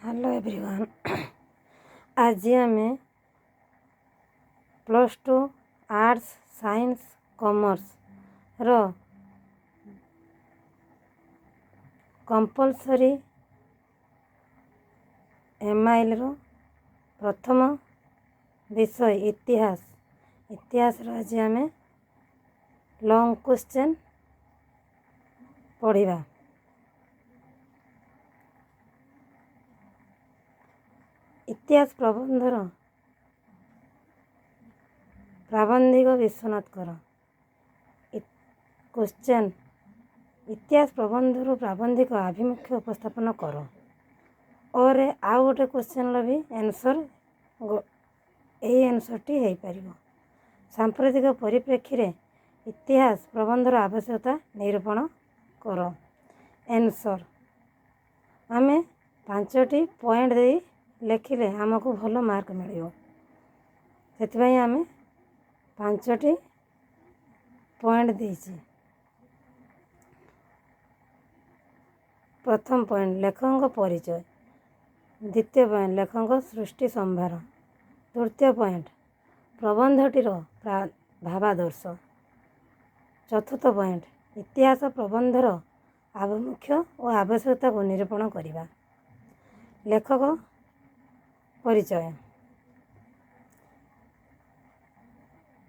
Hello everyone, ଆଜି ଆମେ plus 2 arts, science, କମର୍ସର compulsory ଏମ୍ଆଇଏଲ୍ର ପ୍ରଥମ ବିଷୟ ଇତିହାସ, ଇତିହାସର ଆଜି ଆମେ ଲଙ୍ଗ୍ କ୍ୱେଶ୍ଚନ୍ ପଢ଼ିବା। ଇତିହାସ ପ୍ରବନ୍ଧର ପ୍ରାବନ୍ଧିକ ବିଶ୍ୱନାଥ କର। କ୍ୱେଶ୍ଚନ୍, ଇତିହାସ ପ୍ରବନ୍ଧରୁ ପ୍ରାବନ୍ଧିକ ଆଭିମୁଖ୍ୟ ଉପସ୍ଥାପନ କର। ଓରେ ଆଉ ଗୋଟେ କ୍ୱେଶ୍ଚନ୍ର ବି ଆନ୍ସର୍ ଏହି ଆନ୍ସର୍ଟି ହେଇପାରିବ। ସାମ୍ପ୍ରତିକ ପରିପ୍ରେକ୍ଷୀରେ ଇତିହାସ ପ୍ରବନ୍ଧର ଆବଶ୍ୟକତା ନିରୂପଣ କର। ଆନ୍ସର୍ ଆମେ 5ଟି ପଏଣ୍ଟ ଦେଇ ଲେଖିଲେ ଆମକୁ ଭଲ ମାର୍କ ମିଳିବ। ସେଥିପାଇଁ ଆମେ 5ଟି ପଏଣ୍ଟ ଦେଇଛି। ପ୍ରଥମ ପଏଣ୍ଟ, ଲେଖକଙ୍କ ପରିଚୟ। ଦ୍ୱିତୀୟ ପଏଣ୍ଟ, ଲେଖକଙ୍କ ସୃଷ୍ଟି ସମ୍ଭାର। ତୃତୀୟ ପଏଣ୍ଟ, ପ୍ରବନ୍ଧଟିର ଭାବାଦର୍ଶ। ଚତୁର୍ଥ ପଏଣ୍ଟ, ଇତିହାସ ପ୍ରବନ୍ଧର ଆଭିମୁଖ୍ୟ ଓ ଆବଶ୍ୟକତାକୁ ନିରୂପଣ କରିବା। ଲେଖକ ପରିଚୟ।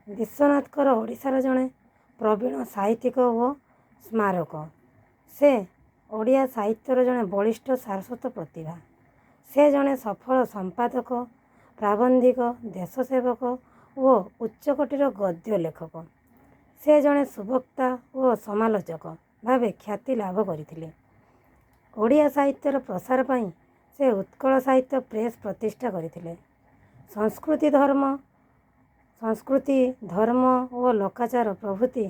ବିଶ୍ୱନାଥ କର ଓଡ଼ିଶାର ଜଣେ ପ୍ରବୀଣ ସାହିତ୍ୟିକ ଓ ସ୍ମାରକ। ସେ ଓଡ଼ିଆ ସାହିତ୍ୟର ଜଣେ ବଳିଷ୍ଠ ସାରସ୍ୱତ ପ୍ରତିଭା। ସେ ଜଣେ ସଫଳ ସମ୍ପାଦକ, ପ୍ରାବନ୍ଧିକ, ଦେଶସେବକ ଓ ଉଚ୍ଚକୋଟୀର ଗଦ୍ୟ ଲେଖକ। ସେ ଜଣେ ସୁବକ୍ତା ଓ ସମାଲୋଚକ ଭାବେ ଖ୍ୟାତି ଲାଭ କରିଥିଲେ। ଓଡ଼ିଆ ସାହିତ୍ୟର ପ୍ରସାର ପାଇଁ ସେ ଉତ୍କଳ ସାହିତ୍ୟ ପ୍ରେସ୍ ପ୍ରତିଷ୍ଠା କରିଥିଲେ। ସଂସ୍କୃତି, ଧର୍ମ ଓ ଲୋକାଚାର ପ୍ରଭୃତି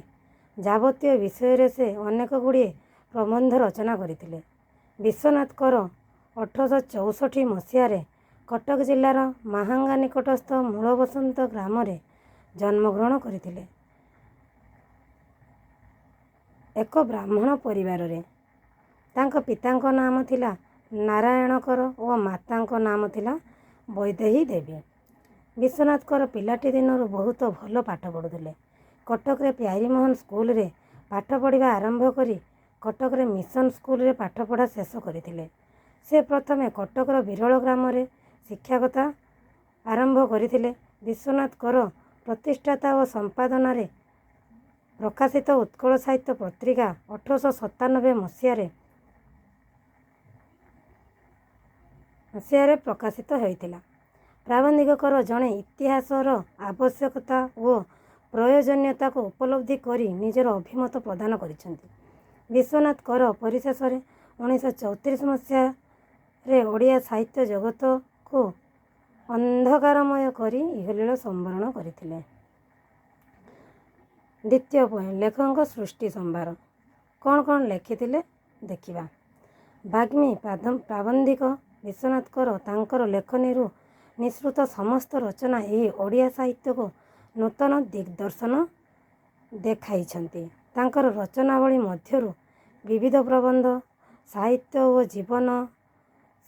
ଯାବତୀୟ ବିଷୟରେ ସେ ଅନେକ ଗୁଡ଼ିଏ ପ୍ରବନ୍ଧ ରଚନା କରିଥିଲେ। ବିଶ୍ୱନାଥ କର 1864 ମସିହାରେ କଟକ ଜିଲ୍ଲାର ମାହାଙ୍ଗା ନିକଟସ୍ଥ ମୂଳବସନ୍ତ ଗ୍ରାମରେ ଜନ୍ମଗ୍ରହଣ କରିଥିଲେ ଏକ ବ୍ରାହ୍ମଣ ପରିବାରରେ। ତାଙ୍କ ପିତାଙ୍କ ନାମ ଥିଲା ନାରାୟଣ କର ଓ ମାତାଙ୍କ ନାମ ଥିଲା ବୈଦେହୀ ଦେବୀ। ବିଶ୍ୱନାଥ କର ପିଲାଟି ଦିନରୁ ବହୁତ ଭଲ ପାଠ ପଢ଼ୁଥିଲେ। କଟକରେ ପ୍ୟାରୀମୋହନ ସ୍କୁଲରେ ପାଠ ପଢ଼ିବା ଆରମ୍ଭ କରି କଟକରେ ମିଶନ ସ୍କୁଲରେ ପାଠପଢ଼ା ଶେଷ କରିଥିଲେ। ସେ ପ୍ରଥମେ କଟକର ବିରଳ ଗ୍ରାମରେ ଶିକ୍ଷକତା ଆରମ୍ଭ କରିଥିଲେ। ବିଶ୍ୱନାଥ କର ପ୍ରତିଷ୍ଠାତା ଓ ସମ୍ପାଦନାରେ ପ୍ରକାଶିତ ଉତ୍କଳ ସାହିତ୍ୟ ପତ୍ରିକା 1897 ମସିହାରେ ପ୍ରକାଶିତ ହୋଇଥିଲା। ପ୍ରାବନ୍ଧିକ କର ଜଣେ ଇତିହାସର ଆବଶ୍ୟକତା ଓ ପ୍ରୟୋଜନୀୟତାକୁ ଉପଲବ୍ଧି କରି ନିଜର ଅଭିମତ ପ୍ରଦାନ କରିଛନ୍ତି। ବିଶ୍ୱନାଥ କର ପରିଶେଷରେ 1934 ମସିହାରେ ଓଡ଼ିଆ ସାହିତ୍ୟ ଜଗତକୁ ଅନ୍ଧକାରମୟ କରି ଇହଲୀଳା ସମ୍ବରଣ କରିଥିଲେ। ଦ୍ୱିତୀୟ ପଏଣ୍ଟ, ଲେଖକଙ୍କ ସୃଷ୍ଟି ସମ୍ଭାର। କ'ଣ କ'ଣ ଲେଖିଥିଲେ ଦେଖିବା। ବାଗ୍ମୀ ପ୍ରାବନ୍ଧିକ ବିଶ୍ୱନାଥ କର ତାଙ୍କର ଲେଖନୀରୁ ନିଃସୃତ ସମସ୍ତ ରଚନା ଏହି ଓଡ଼ିଆ ସାହିତ୍ୟକୁ ନୂତନ ଦିଗ୍ଦର୍ଶନ ଦେଖାଇଛନ୍ତି। ତାଙ୍କର ରଚନାବଳୀ ମଧ୍ୟରୁ ବିବିଧ ପ୍ରବନ୍ଧ, ସାହିତ୍ୟ ଓ ଜୀବନ,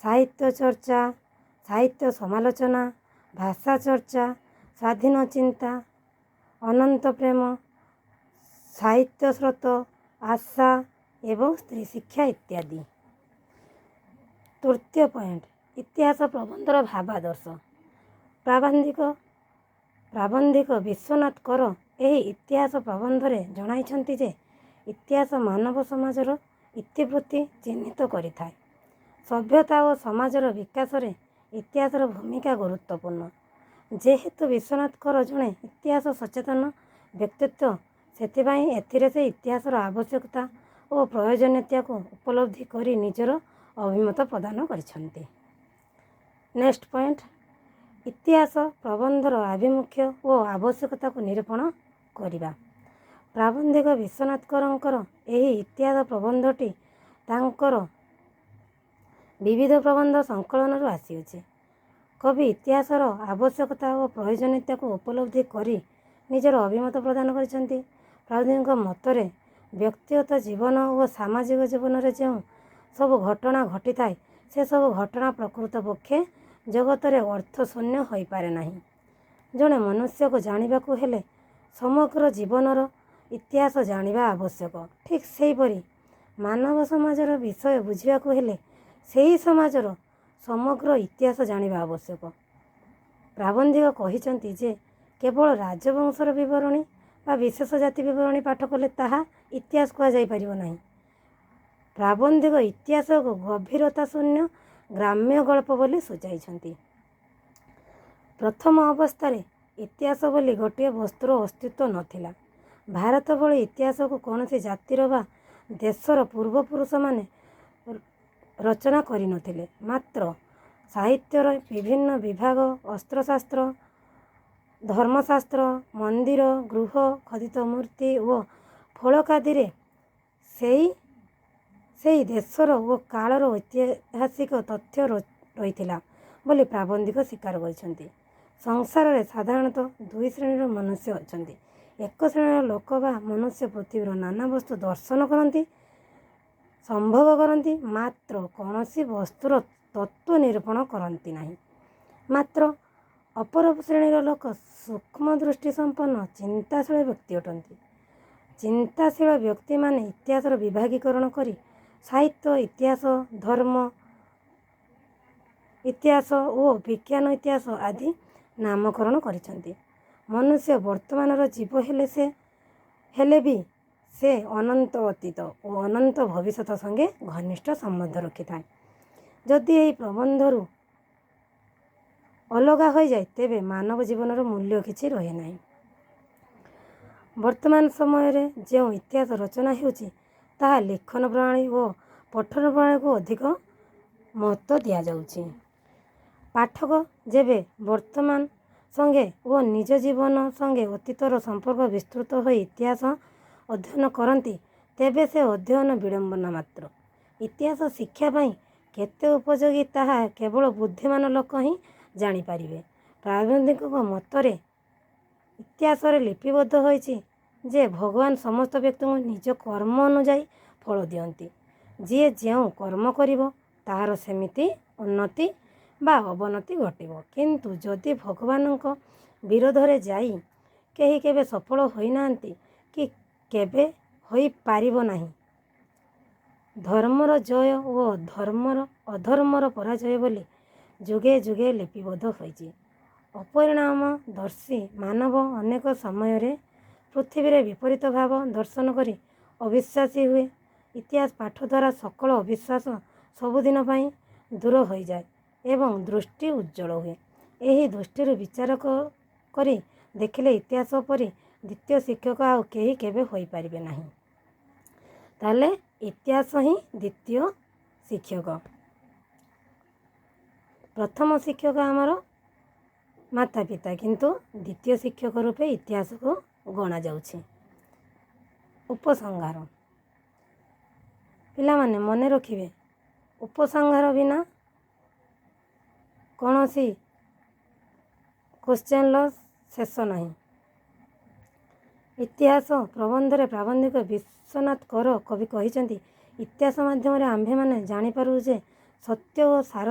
ସାହିତ୍ୟ ଚର୍ଚ୍ଚା, ସାହିତ୍ୟ ସମାଲୋଚନା, ଭାଷା ଚର୍ଚ୍ଚା, ସ୍ୱାଧୀନ ଚିନ୍ତା, ଅନନ୍ତ ପ୍ରେମ, ସାହିତ୍ୟ ସ୍ରୋତ, ଆଶା ଏବଂ ସ୍ତ୍ରୀ ଶିକ୍ଷା ଇତ୍ୟାଦି। ତୃତୀୟ ପଏଣ୍ଟ, ଇତିହାସ ପ୍ରବନ୍ଧର ଭାବାଦର୍ଶ। ପ୍ରାବନ୍ଧିକ ବିଶ୍ୱନାଥ କର ଏହି ଇତିହାସ ପ୍ରବନ୍ଧରେ ଜଣାଇଛନ୍ତି ଯେ ଇତିହାସ ମାନବ ସମାଜର ଇତିବୃତ୍ତି ଚିହ୍ନିତ କରିଥାଏ। ସଭ୍ୟତା ଓ ସମାଜର ବିକାଶରେ ଇତିହାସର ଭୂମିକା ଗୁରୁତ୍ୱପୂର୍ଣ୍ଣ। ଯେହେତୁ ବିଶ୍ୱନାଥ କର ଜଣେ ଇତିହାସ ସଚେତନ ବ୍ୟକ୍ତିତ୍ୱ, ସେଥିପାଇଁ ଏଥିରେ ସେ ଇତିହାସର ଆବଶ୍ୟକତା ଓ ପ୍ରୟୋଜନୀୟତାକୁ ଉପଲବ୍ଧି କରି ନିଜର ଅଭିମତ ପ୍ରଦାନ କରିଛନ୍ତି। ନେକ୍ସଟ ପଏଣ୍ଟ, ଇତିହାସ ପ୍ରବନ୍ଧର ଆଭିମୁଖ୍ୟ ଓ ଆବଶ୍ୟକତାକୁ ନିରୂପଣ କରିବା। ପ୍ରାବନ୍ଧିକ ବିଶ୍ୱନାଥ କରଙ୍କର ଏହି ଇତିହାସ ପ୍ରବନ୍ଧଟି ତାଙ୍କର ବିବିଧ ପ୍ରବନ୍ଧ ସଂକଳନରୁ ଆସିଅଛି। କବି ଇତିହାସର ଆବଶ୍ୟକତା ଓ ପ୍ରୟୋଜନୀୟତାକୁ ଉପଲବ୍ଧି କରି ନିଜର ଅଭିମତ ପ୍ରଦାନ କରିଛନ୍ତି। ପ୍ରାବନ୍ଧିକଙ୍କ ମତରେ ବ୍ୟକ୍ତିଗତ ଜୀବନ ଓ ସାମାଜିକ ଜୀବନରେ ଯେଉଁ ସବୁ ଘଟଣା ଘଟିଥାଏ, ସେସବୁ ଘଟଣା ପ୍ରକୃତ ପକ୍ଷେ ଜଗତରେ ଅର୍ଥଶୂନ୍ୟ ହୋଇପାରେ ନାହିଁ। ଜଣେ ମନୁଷ୍ୟକୁ ଜାଣିବାକୁ ହେଲେ ସମଗ୍ର ଜୀବନର ଇତିହାସ ଜାଣିବା ଆବଶ୍ୟକ। ଠିକ୍ ସେହିପରି ମାନବ ସମାଜର ବିଷୟ ବୁଝିବାକୁ ହେଲେ ସେହି ସମାଜର ସମଗ୍ର ଇତିହାସ ଜାଣିବା ଆବଶ୍ୟକ। ପ୍ରାବନ୍ଧିକ କହିଛନ୍ତି ଯେ କେବଳ ରାଜବଂଶର ବିବରଣୀ ବା ବିଶେଷ ଜାତି ବିବରଣୀ ପାଠ କଲେ ତାହା ଇତିହାସ କୁହାଯାଇପାରିବ ନାହିଁ। ପ୍ରାବନ୍ଧିକ ଇତିହାସକୁ ଗଭୀରତା ଶୂନ୍ୟ ଗ୍ରାମ୍ୟ ଗଳ୍ପ ବୋଲି ସୂଚାଇଛନ୍ତି। ପ୍ରଥମ ଅବସ୍ଥାରେ ଇତିହାସ ବୋଲି ଗୋଟିଏ ବସ୍ତୁର ଅସ୍ତିତ୍ୱ ନଥିଲା। ଭାରତ ଭଳି ଇତିହାସକୁ କୌଣସି ଜାତିର ବା ଦେଶର ପୂର୍ବପୁରୁଷମାନେ ରଚନା କରିନଥିଲେ। ମାତ୍ର ସାହିତ୍ୟର ବିଭିନ୍ନ ବିଭାଗ, ଅସ୍ତ୍ରଶାସ୍ତ୍ର, ଧର୍ମଶାସ୍ତ୍ର, ମନ୍ଦିର, ଗୃହ, ଖୋଦିତ ମୂର୍ତ୍ତି ଓ ଫଳକାଦିରେ ସେଇ ସେଇ ଦେଶର ଓ କାଳର ଐତିହାସିକ ତଥ୍ୟ ରହିଥିଲା ବୋଲି ପ୍ରାବନ୍ଧିକ ସ୍ୱୀକାର କରିଛନ୍ତି। ସଂସାରରେ ସାଧାରଣତଃ ଦୁଇ ଶ୍ରେଣୀର ମନୁଷ୍ୟ ଅଛନ୍ତି। ଏକ ଶ୍ରେଣୀର ଲୋକ ବା ମନୁଷ୍ୟ ପୃଥିବୀର ନାନା ବସ୍ତୁ ଦର୍ଶନ କରନ୍ତି, ସମ୍ଭୋଗ କରନ୍ତି, ମାତ୍ର କୌଣସି ବସ୍ତୁର ତତ୍ତ୍ୱ ନିରୂପଣ କରନ୍ତି ନାହିଁ। ମାତ୍ର ଅପର ଶ୍ରେଣୀର ଲୋକ ସୂକ୍ଷ୍ମ ଦୃଷ୍ଟି ସମ୍ପନ୍ନ ଚିନ୍ତାଶୀଳ ବ୍ୟକ୍ତି ଅଟନ୍ତି। ଚିନ୍ତାଶୀଳ ବ୍ୟକ୍ତିମାନେ ଇତିହାସର ବିଭାଗୀକରଣ କରି ସାହିତ୍ୟ ଇତିହାସ, ଧର୍ମ ଇତିହାସ ଓ ବିଜ୍ଞାନ ଇତିହାସ ଆଦି ନାମକରଣ କରିଛନ୍ତି। ମନୁଷ୍ୟ ବର୍ତ୍ତମାନର ଜୀବ ହେଲେ ବି ସେ ଅନନ୍ତ ଅତୀତ ଓ ଅନନ୍ତ ଭବିଷ୍ୟତ ସଙ୍ଗେ ଘନିଷ୍ଠ ସମ୍ବନ୍ଧ ରଖିଥାଏ। ଯଦି ଏହି ପ୍ରବନ୍ଧରୁ ଅଲଗା ହୋଇଯାଏ, ତେବେ ମାନବ ଜୀବନର ମୂଲ୍ୟ କିଛି ରହେ ନାହିଁ। ବର୍ତ୍ତମାନ ସମୟରେ ଯେଉଁ ଇତିହାସ ରଚନା ହେଉଛି, ତାହା ଲିଖନ ପ୍ରଣାଳୀ ଓ ପଠନ ପ୍ରଣାଳୀକୁ ଅଧିକ ମହତ୍ତ୍ୱ ଦିଆଯାଉଛି। ପାଠକ ଯେବେ ବର୍ତ୍ତମାନ ସଙ୍ଗେ ଓ ନିଜ ଜୀବନ ସଙ୍ଗେ ଅତୀତର ସମ୍ପର୍କ ବିସ୍ତୃତ ହୋଇ ଇତିହାସ ଅଧ୍ୟୟନ କରନ୍ତି, ତେବେ ସେ ଅଧ୍ୟୟନ ବିଡ଼ମ୍ବନା ମାତ୍ର। ଇତିହାସ ଶିକ୍ଷା ପାଇଁ କେତେ ଉପଯୋଗୀ, ତାହା କେବଳ ବୁଦ୍ଧିମାନ ଲୋକ ହିଁ ଜାଣିପାରିବେ। ପ୍ରାବନ୍ଧିକଙ୍କ ମତରେ ଇତିହାସରେ ଲିପିବଦ୍ଧ ହୋଇଛି ଯେ ଭଗବାନ ସମସ୍ତ ବ୍ୟକ୍ତିଙ୍କୁ ନିଜ କର୍ମ ଅନୁଯାୟୀ ଫଳ ଦିଅନ୍ତି। ଯିଏ ଯେଉଁ କର୍ମ କରିବ, ତାହାର ସେମିତି ଉନ୍ନତି ବା ଅବନତି ଘଟିବ। କିନ୍ତୁ ଯଦି ଭଗବାନଙ୍କ ବିରୋଧରେ ଯାଇ କେହି କେବେ ସଫଳ ହୋଇନାହାନ୍ତି କି କେବେ ହୋଇପାରିବ ନାହିଁ। ଧର୍ମର ଜୟ ଓ ଅଧର୍ମର ପରାଜୟ ବୋଲି ଯୁଗେ ଯୁଗେ ଲିପିବଦ୍ଧ ହୋଇଛି। ଅପରିଣାମଦର୍ଶୀ ମାନବ ଅନେକ ସମୟରେ ପୃଥିବୀରେ ବିପରୀତ ଭାବ ଦର୍ଶନ କରି ଅବିଶ୍ୱାସୀ ହୁଏ। ଇତିହାସ ପାଠ ଦ୍ୱାରା ସକଳ ଅବିଶ୍ୱାସ ସବୁଦିନ ପାଇଁ ଦୂର ହୋଇଯାଏ ଏବଂ ଦୃଷ୍ଟି ଉଜ୍ଜ୍ୱଳ ହୁଏ। ଏହି ଦୃଷ୍ଟିରୁ ବିଚାର କରି ଦେଖିଲେ ଇତିହାସ ପରି ଦ୍ୱିତୀୟ ଶିକ୍ଷକ ଆଉ କେହି କେବେ ହୋଇପାରିବେ ନାହିଁ। ତାହେଲେ ଇତିହାସ ହିଁ ଦ୍ୱିତୀୟ ଶିକ୍ଷକ। ପ୍ରଥମ ଶିକ୍ଷକ ଆମର ମାତା ପିତା, କିନ୍ତୁ ଦ୍ୱିତୀୟ ଶିକ୍ଷକ ରୂପେ ଇତିହାସକୁ ଗଣାଯାଉଛି। ଉପସଂହାର। ପିଲାମାନେ ମନେ ରଖିବେ, ଉପସଂହାର ବିନା କୌଣସି କୋଶ୍ଚେନ୍ର ଶେଷ ନାହିଁ। ଇତିହାସ ପ୍ରବନ୍ଧରେ ପ୍ରାବନ୍ଧିକ ବିଶ୍ୱନାଥ କର କବି କହିଛନ୍ତି, ଇତିହାସ ମାଧ୍ୟମରେ ଆମ୍ଭେମାନେ ଜାଣିପାରୁ ଯେ ସତ୍ୟ ଓ ସାର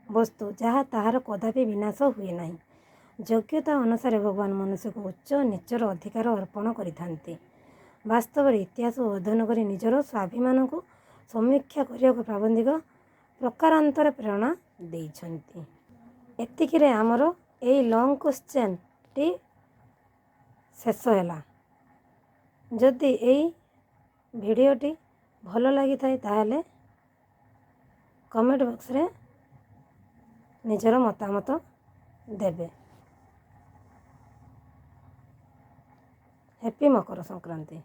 ବସ୍ତୁ ଯାହା, ତାହାର କଦାପି ବିନାଶ ହୁଏ ନାହିଁ। ଯୋଗ୍ୟତା ଅନୁସାରେ ଭଗବାନ ମନୁଷ୍ୟକୁ ଉଚ୍ଚ ନୀଚର ଅଧିକାର ଅର୍ପଣ କରିଥାନ୍ତି। ବାସ୍ତବରେ ଇତିହାସ ଅଧ୍ୟୟନ କରି ନିଜର ସ୍ୱାଭିମାନକୁ ସମୀକ୍ଷା କରିବାକୁ ପ୍ରାବନ୍ଧିକ ପ୍ରକାରାନ୍ତରେ ପ୍ରେରଣା ଦେଇଛନ୍ତି। ଏତିକିରେ ଆମର ଏଇ ଲଙ୍ଗ୍ କୋଶ୍ଚେନ୍ଟି ଶେଷ ହେଲା। ଯଦି ଏଇ ଭିଡ଼ିଓଟି ଭଲ ଲାଗିଥାଏ, ତାହେଲେ କମେଣ୍ଟ ବକ୍ସରେ ନିଜର ମତାମତ ଦେବେ। ହ୍ୟାପି ମକର ସଂକ୍ରାନ୍ତି।